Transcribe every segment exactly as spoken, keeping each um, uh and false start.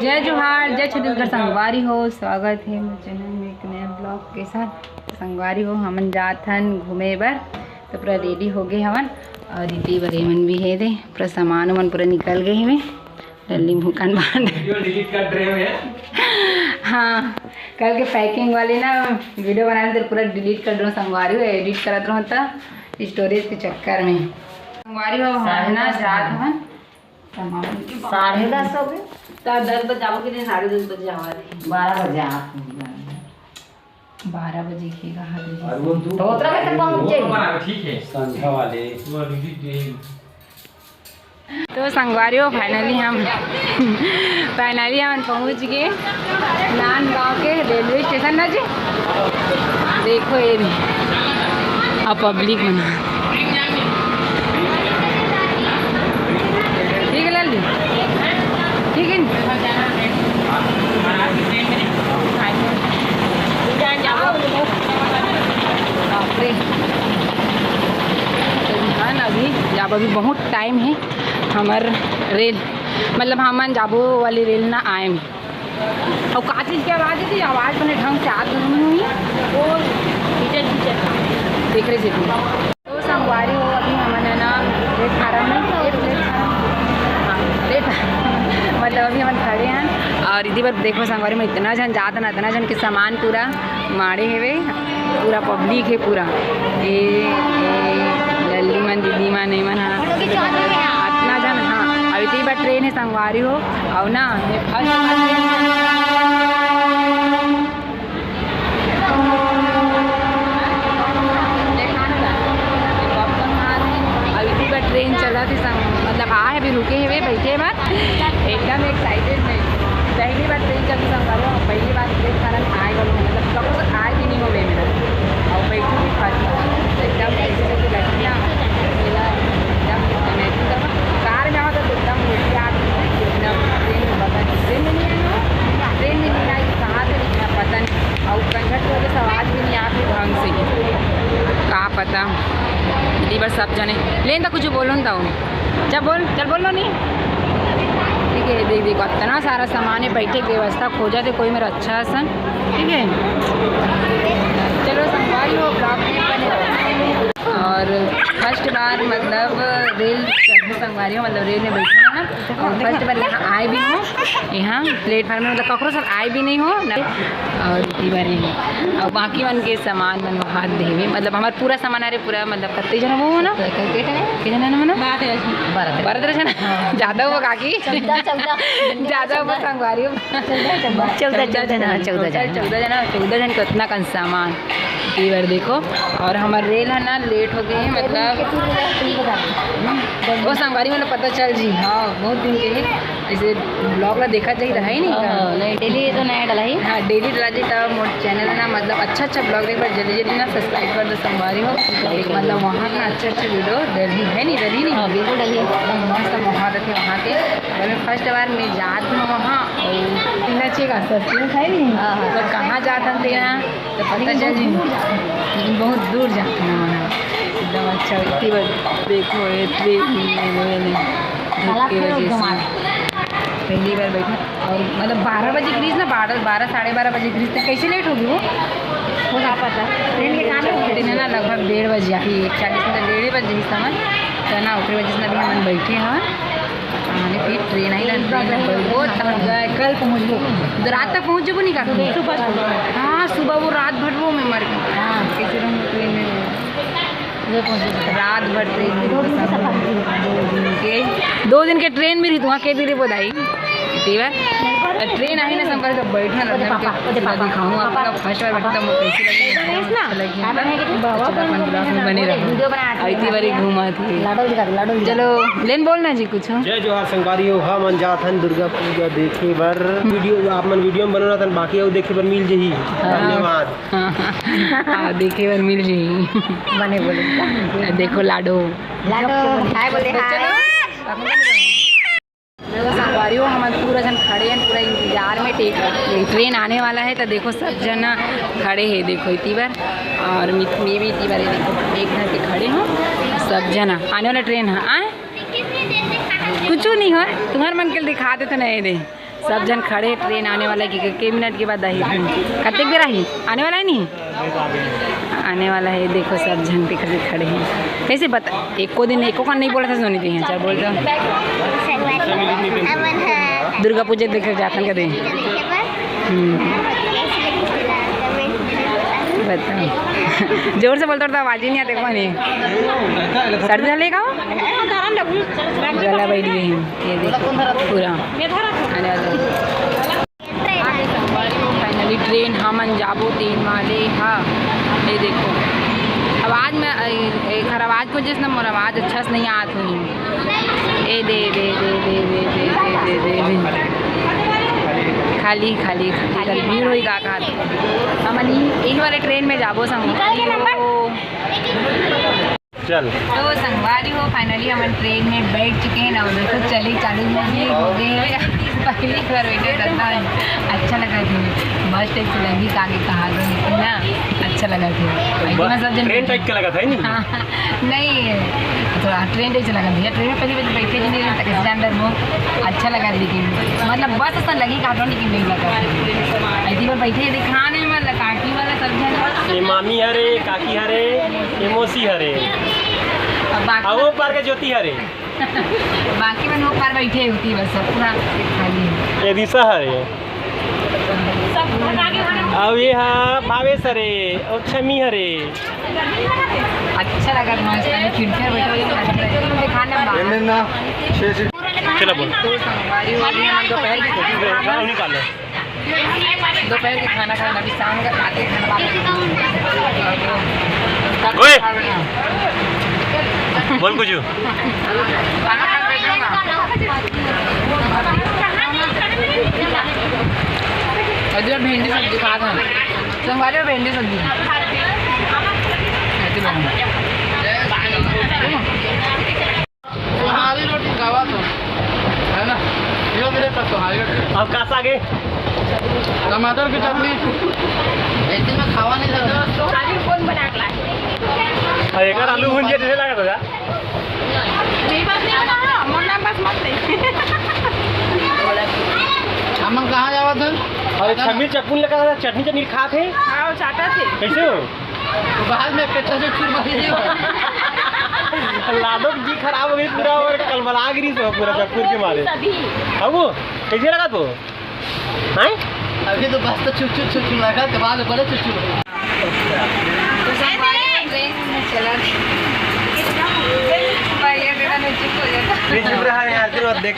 जय जोहार, जय छत्तीसगढ़ संगवारी हो, स्वागत हे मोर चैनल में एक नया ब्लॉग के साथ। संगवारी हो, हमन जात हन घूमे बर, तो पूरा रेडी हो गए हवन। और इति बर एमन भी हे दे, पूरा सामान उमन पूरा निकल गए हवे। लल्ली मुहकान बांध। वीडियो डिलीट कर रहे हो यार। हाँ, कल के पैकिंग वाले ना वीडियो बनाने थे, पूरा डिलीट कर दो संगवारी हो, एडिट करत रहो तो स्टोरेज के चक्कर में। संगवारी हो, हम ना जात हवन। साढ़े दस हो गए। तो दस बजे जाओ कि नहीं, साढ़े दस बजे जाओ। बारह बजे आप। बारह बजे के कहा दे। और वो दू तो उतना में तो पहुंच जाएगी। ठीक है। संध्या वाले। वो डिलीट दे। तो संगवारी हो, फाइनली हम फाइनली हम पहुंच गए नांदगांव के रेलवे स्टेशन ना जी। देखो ये रे, अब पब्लिक मना। ठीक है लाल जी, ठीक है। बाप रे। तो ध्यान अभी, अब अभी बहुत टाइम है। हमर रेल, मतलब हमन जाबो वाली रेल ना आए में। और का चीज के आवाज है? आवाज बने ढंग से आत नहीं हुई। वो टीचर, टीचर। देख रहे थे। तो संगवारी हो, अभी हमन है ना प्लेटफार्म में, ये प्लेटफार्म, हाँ, प्लेटफार्म मतलब अभी हमन खड़े हैं। और इति बर देखो संगवारी में इतना झन जात ना, इतना झन के सामान पूरा माड़े हेवे, पूरा पब्लिक है पूरा। ए, ए, लल्ली मन, दीदी मन, एमन हा। इतना झन, हाँ। अब इति बर ट्रेन है संगवारी हो, और ना, ये फर्स्ट बार ट्रेन है। देखा ना, अब इति बर ट्रेन चला थी संग, मतलब आ है, अभी रुके हुए, बैठे बात। एकदम एक्साइटेड मैं। पहली बार ट्रेन चलती संगवारी हो, पहली बार ट्रेन कारण आए वालों, मतलब कब तक आए भी नहीं हो गए मेरा। और बैठी भी फर्स्ट बार, एकदम ऐसे करके बैठी ना, मेरा एकदम अमेजिंग था। कार में आओ तो एकदम उल्टी आती है, एकदम ट्रेन में पता नहीं, ट्रेन में नहीं आई हो, ट्रेन में नहीं आई, कहाँ से निकला पता नहीं। और कंडक्टर वाले से आवाज़ भी नहीं आती ढंग से, का पता। इति बर सब जने लेन तो कुछ बोलो ना, चल बोल, चल बोल लो नहीं। ठीक है, देख, देखो, इतना सारा सामान है, बैठे के व्यवस्था खोजा थे कोई मेरा अच्छा सन। ठीक है, चलो संगवारी हो, ब्लॉग में बने रहो। और फर्स्ट बार मतलब रेल चढ़े संगवारी हो, मतलब रेल में बैठे हैं ना, और फर्स्ट बार यहाँ आए भी हो, यहाँ प्लेटफार्म में, मतलब ककरो सब आए भी नहीं हो ना। और इति बर ही, और बाकी मन के सामान मन हाथ देवे, मतलब हमार पूरा सामान, अरे पूरा, मतलब कत्ते जना वो हो ना, के जना ना मना? बारह तेरह जना। बारह तेरह जना। हाँ। ज्यादा हो काकी? चौदह, चौदह। ज्यादा हो संगवारी हो। चौदह, चौदह। चौदह, चौदह जना, चौदह जना। चौदह जना, चौदह जन के उतना कन सामान। ये बार देखो, और हमार रेल है ना, लेट हो गई है, मतलब वो संगवारी मतलब पता चल जी। हाँ, बहुत दिन के है, ऐसे ब्लॉग ला देखा चाहिए, है नहीं का? हाँ, नहीं, डेली तो नया डाला ही। हाँ, डेली डाला जी, तब मोर चैनल ना, मतलब अच्छा अच्छा ब्लॉग देख, पर जल्दी जल्दी ना सब्सक्राइब कर दो संगवारी हो। एक मतलब वहाँ का अच्छा अच्छा वीडियो दिल्ली है नहीं, दिल्ली नहीं। हाँ, बिल्कुल दिल्ली। एकदम मस्त वहाँ रखे वहाँ के। और मैं फर्स्ट बार मैं जात हूँ वहाँ, और इतना अच्छे का सस्ती है नहीं। हाँ, हाँ। तो कहाँ जात हन तेरा? तो पता चल जी, लेकिन बहुत दूर जाते हैं वहाँ। एकदम अच्छा, इतनी बार देखो, ये ट्रेन में वो नहीं, धूप की वजह से। पहली बार बैठे, और मतलब बारह बजे गिरीस ना, बारह, बारह, साढ़े बारह बजे गिरीस, तो कैसे लेट होगी वो? वो क्या पता, ट्रेन के काम है। ट्रेन है ना, लगभग डेढ़ बजे आही, एक चालीस में तो डेढ़ बजे ही समय, तो ना, ओकरे वजह से अभी हम बैठे हैं। आने फिर ट्रेन आई ना, ट्रेन में बहुत थक गए, कल पहुँच गए, रात तक पहुँच जाबो नहीं का? सुबह, सुबह। हाँ, सुबह वो रात भर वो में मर गई। हाँ। कैसे रहूँ ट्रेन में? सुबह पहुँच गए। रात भर ट्रेन में दो दिन के सफर। दो दिन के, दो दिन के ट्रेन में रही, वहाँ के दिन रे बधाई। ठीक है? ट्रेन आई ना, संपर्क बैठा रहता है, पापा, ओदे पापा, दिखाऊँ आपको, पापा। फर्स्ट बार बैठता हूँ, कैसे लगे? ना, अच्छा लगे। आप बने कि बाबा चलो, अपन ब्लॉग में बने रहो। वीडियो बना, आई थी बारी घुमा थी। लाडो दिखा दो, लाडो दिखा दो। चलो, लेन बोलना जी कुछ। जय जोहार संगवारी हो, हमन जात हन दुर्गा पूजा देखे बर। वीडियो आप मन वीडियो में बनोना तन, बाकी अउ देखे बर मिल जही। हाँ। धन्यवाद। हाँ, हाँ, देखे बर मिल जही। बने बोले। देखो लाडो। लाडो, हाय बोले, हाय। चलो। देखो संगवारी हो, हमन पूरा जन खड़े हैं, पूरा इंतजार में। टे-, ट्रेन आने वाला है, तो देखो सब जन खड़े हैं। देखो इतनी बार, और मैं, मैं भी इतनी बार, ये देखो एक घर के खड़े हूँ, सब जन आने वाला ट्रेन है। आए कुछ नहीं हो, तुम्हारे मन के दिखा दे तो नहीं दे। सब झन खड़े हे, ट्रेन आने वाला हे कि के मिनट के बाद आही। कतेक बेर आही? आने वाला हे नी? आने वाला हे। देखो सब झन देखो खड़े हे। कैसे बता, एको दिन एको कान नहीं बोला था सोनी जी यहाँ, चल बोल दो। दुर्गा पूजा देखे जाथन कदे। हम्म। बताओ। जोर से बोल, तोर तो आवाज ही नहीं आते कोनी। सर्दी ना लेगा वो? गला बैठ गई है। ये देखो, पूरा आने वाला है। फाइनली ट्रेन हमन जाबो तेन वाले हा। ये देखो, आवाज में, ए, एकर आवाज को जिस ना मोर आवाज अच्छा से नहीं आत हुई। ए दे, दे, दे। खाली, खाली, खाली, खाली भीड़ होई का, का। हमन ई, यही वाले ट्रेन में जाबो संग। निकाल के नंबर। चल। तो संगवारी हो, finally हमन ट्रेन में बैठ चुके हैं ना, और देखो चले चालू हो गए, हो गए हैं। पहली बार बैठे तो इतना अच्छा लगा था, मस्त एक लगी का आगे कहा दो, लेकिन ना अच्छा लगा था। लेकिन सब जन ट्रेन टाइप का लगा था, है नहीं? हाँ, नहीं, थोड़ा ट्रेन टाइप से लगा भैया, ट्रेन में पहली बार बैठे ही नहीं रहता, कैसे अंदर वो अच्छा लगा, लेकिन मतलब बस ऐसा लगी काटो, लेकिन नहीं लगा। ऐसी बार बैठे दिखा नहीं, मतलब काकी वाला सब जन। ये मामी हरे, काकी हरे, ये मौसी हरे। अब बाकी अब वो पार के ज्योति हरे। बाकी मन वो पार बैठे होती बस, सब पूरा खाली है। ये दिशा हरे। सब आगे वाले। अब ये हा भावेश हरे और छमी हरे। अच्छा लगा तुम्हारे साथ खिड़की में बैठे हुए, अच्छा लगा। तुम दिखाना बाहर। एमे ना, छह से चला बोल। तो संगवारी हो गई, हम दोपहर की छुट्टी में। हाँ, निकालो। दोपहर के खाना खाना, अभी शाम का आते खाना वापस। ओए! बोल कुछ। खाना खा के जाऊंगा। अजय भिंडी सब्जी खा था। संगवारी हो भिंडी सब्जी। ऐसे बनाऊंगा। सोहारी रोटी खावा तो, है ना? यो मेरे पास सोहारी रोटी। अब का सागे? टमाटर की चटनी। एक दिन में खावा नहीं था। सोहारी कौन बना के लाए? अरे, एक आलू भुंजिया जैसे लगा था। नहीं, बस नहीं बना, मोर नाम बस मत ले। हमन कहाँ जावा था? अरे, छमीर चप्पू लगा था, चटनी, चटनी खात हे। हाँ, वो चाटा थे। कैसे हो? बाहर में पेटा से चूर मारी। लाडो की जी खराब हो गई पूरा और कलबला गिरी सब पूरा चक्कर के मारे। सभी। अब वो कैसे लगा तो? हैं? अभी तो बस तो चुप चुप चुप चुप लगा, तो बाद में बड़े चुप चुप। तो सब ट्रेन में चला गया। भैया बेटा ने चुप हो जाता। ये चुप रहा है यार, फिर देख।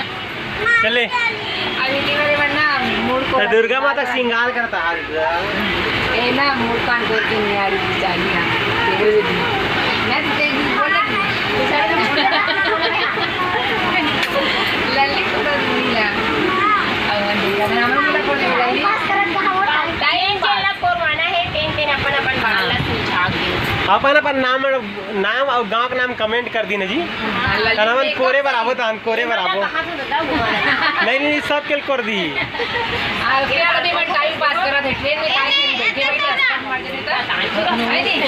चले। अभी के बारे में ना, मूड को तो दुर्गा माता श्रृंगार करता है। ए ना, मूड कान को के नहीं आ रही बेचारी ना। मैं तो तेरी बोल रही हूँ। बेचारी तो बोल रही है। लल्ली को तो नहीं ला। अब हम देखा था, हम लोग बोला, बोल रही है। टाइम पास करत कहाँ वो टाइम पास। कोरवाना है, टेन टेन अपन अपन बाल ला सुलझा के। अपन अपन नाम नाम अउ गांव के नाम comment कर दीन जी। हाँ, तन हमन कोरे बर आबो, तन कोरे बर आबो। कहाँ से बता हुआ है? नहीं, नहीं, सब के कर दी। आ, फिर अभी मैं टाइम पास करा थे, ट्रेन में टाइम नहीं बैठे, बैठे अस्पताल मार देने का। है नहीं?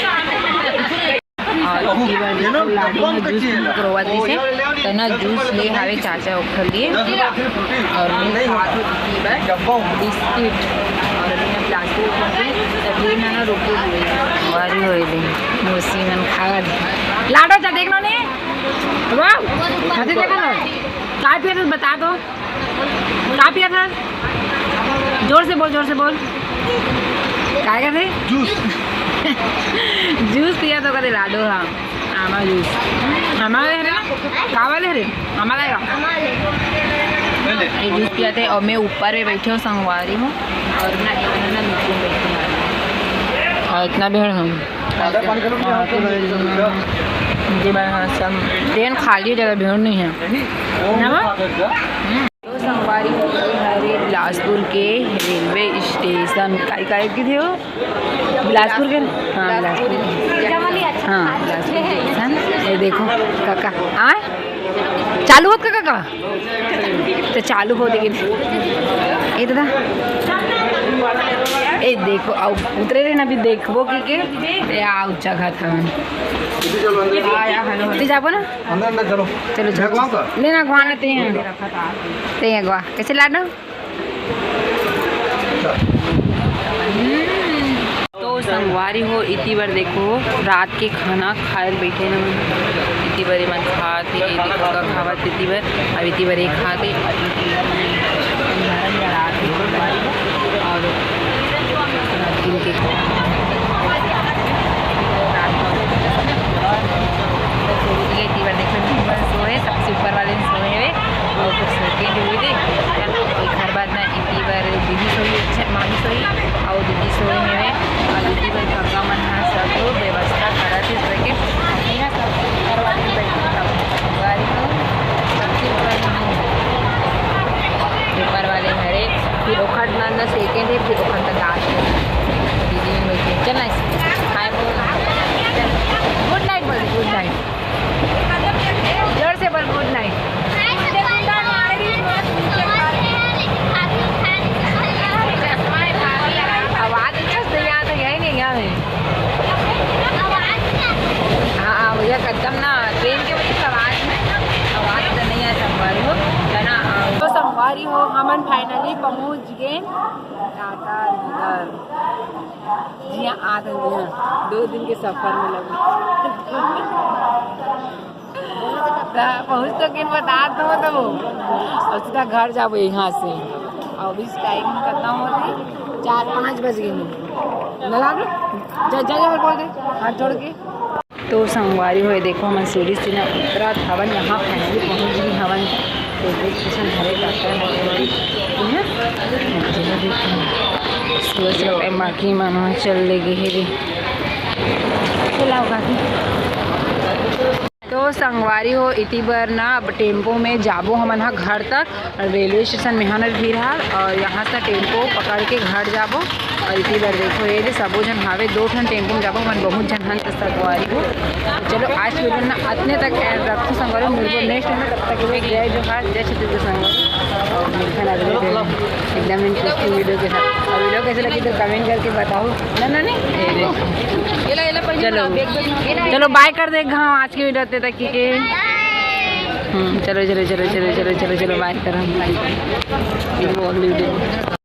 और ये ना, लाडो में जूस करवा दी से, तो ना जूस ले हावे चाचा ओखर लिए। और मैं खा के पी बर बिस्किट और अभी मैं प्लास्टिक में, तब ये ना, ना रोके हुए। बारी होए दे, मौसी मन खा दे। लाडो जा देख लो ने। वाह, खाते देखा ना। काय पिया था बता दो। का पिया था? जोर से बोल, जोर से बोल। काय कहते? जूस। जूस पिया तो कहते लाडो, हाँ। आमा जूस। हमारे हरे ना? का वाले हरे? हमारा है। ये जूस पिया थे और मैं ऊपर में बैठे हूँ, संगवारी हूँ। और ना, ये वाला ना नीचे में बैठे हैं। और इतना भीड़ हम जी भाई, हाँ, सब ट्रेन खाली है, ज़्यादा भीड़ नहीं है। ना? तो संगवारी हो गई हरे बिलासपुर के रेलवे स्टेशन। काय, काय की थे वो? बिलासपुर के? हाँ, बिलासपुर के। हाँ, बिलासपुर स्टेशन। ये देखो, काका। हाँ? चालू होत का, काका? तो चालू हो, देखिए। ए दादा, ए देखो, अब उतरे रहे ना, अभी देखबो कि के, ए, आ, ऊंचा घात हवन। ते जाबो ना? अंदर, अंदर चलो। चलो, चलो। भगवान का? ले ना, अगवा ना, ते हैं। ते हैं, अगवा। कैसे लाडो? अरे हो, इति बर देखो, रात के खाना खाए ल बैठे न, इति बर एमन खात हे, ये देखो का खावत, इति बर, अब इति बर ये खात हे, अब इति बर अंधारा अंधारा रात हे, और रात दिन के रात को इति बर देखो, दिन भर सोए, सबसे ऊपर वाले सोए हुए, और कुछ सोते भी हुए थे, घर बात ना इति बर दीदी सोई, अच्छा, मामी सोई, अउ दीदी सोई हवे, अउ दीदी बर काका मन ह सब व्यवस्था करत हे, सोए के। अभी ना सब ऊपर वाले बैठे, सब ऊपर ही हो, सबसे ऊपर ही हो। ऊपर वाले हरे, फिर ओखर ना, ना सेकंड है, फिर ओखर तक आठ है। दीदी में बैठे, चल ना, हाय बोल, चल, गुड नाइट बोल, गुड नाइट। जोर से बोल, गुड नाइट। आवाज अच्छा से याद है, यही नहीं याद है। हाँ, हाँ, भैया, कदम ना, ट्रेन के वजह से आवाज में, आवाज तो नहीं है संगवारी हो, है ना? तो संगवारी हो, हमन finally पहुँच गए टाटा नगर। जी हाँ, आ गए हैं। दो दिन के सफर में लगे। ता पहुँच तो किन बता दो तो। अब सीधा घर जाबो यहाँ से। अब इस टाइम खत्म होते, चार पाँच बज गए हैं। ना लाग लो। जा, जा, जा, बोल दे, हाथ जोड़ के। तो संगवारी हो, देखो, हमन सीढ़ी से ना उतरत हवन, यहाँ finally पहुँच गई हवन। रेलवे स्टेशन हरे टाटा नगर। सुबह सुबह बाकी मानो चल ले गए हे रे। चलाओ काकी। तो संगवारी हो, इति बर ना अब टेम्पो में जाबो हमन ह घर तक। रेलवे स्टेशन में हन फिलहाल, और यहाँ से टेम्पो पकड़ के घर जाबो। और इति बर देखो, ये दे सबो झन हावे, दो ठन टेम्पो में जाबो, हमन बहुत झन हन संगवारी हो। चलो, आज के वीडियो ना अतने तक end रखो संगवारी, मिलबो नेक्स्ट में, तब तक के लिए जय जोहार, जय छत्तीसगढ़ संगवारी। और मिलथन अगले दिन एकदम इंटरेस्टिंग वीडियो के साथ। और वीडियो कैसे लगी तो कमेंट करके बताओ ना, ना, नहीं? चलो, चलो, बाय कर दे, हाँ, आज के वीडियो अतने तक के। हम्म, चलो, चलो, बाय करो, बाय। मिलबो अगली वीडियो में।